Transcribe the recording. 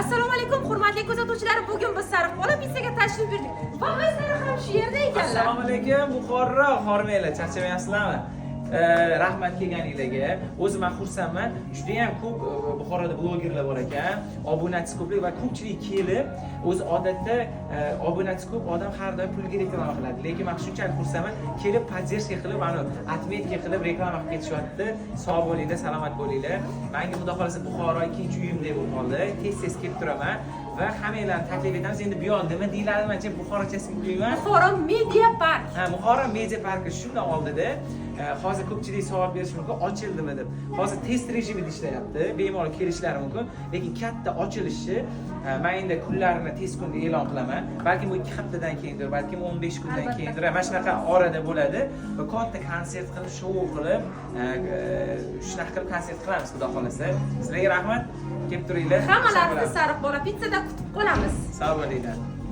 Assalomu alaykum, hurmatli kuzatuvchilar. Bugun biz Sariq bola pizzaga tashrif buyurdik va o'zlari ham shu yerda ekanlar. Assalomu alaykum, Buxoro, hormanglar, charchamayapsizlarmi? Rahmat kelganinglarga. O'zim ham xursandman. Juda ham ko'p Buxoroda blogerlar bor ekan. Obunachisi ko'plik va ko'pchilik kelib, o'zi odatda obunachisi ko'p odam har doim pulga reklama qiladi. Lekin men shunchalik xursandman, kelib поддержка qilib, mana отметка qilib reklama qilib ketishyapti. Sog' bo'linglar, salomat bo'linglar. Menga, xudo xohlasa, Buxoro ikkinchi uyimdek bo'lib qoldi. Tez-tez kelib turaman va hammanglarni taklif etamiz. Endi bu yoq nima deyiladi, mancha buxorochasiga bilmayman. Buxoro Media Park. Ha, Buxoro Media Parki shundan oldida. Hozir ko'pchilik savol berishi mumkin, ochildimi deb. Hozir test rejimida ishlayapti, bemalol kelishlari mumkin. Lekin katta ochilishi man endi kunlarini tez kunda e'lon qilaman. Balkim bu 2 haftadan keyindir, balkim 15 kundan keyindir. Mana shunaqa orada bo'ladi va katta konsert qilib, shou qilib, shunaqa qilib konsert qilamiz, xudo xohlasa. Sizlarga rahmat, kelib turinglar. Hammalaringizni Sariq bola pizzada kutib qolamiz. Sog' bo'linglar.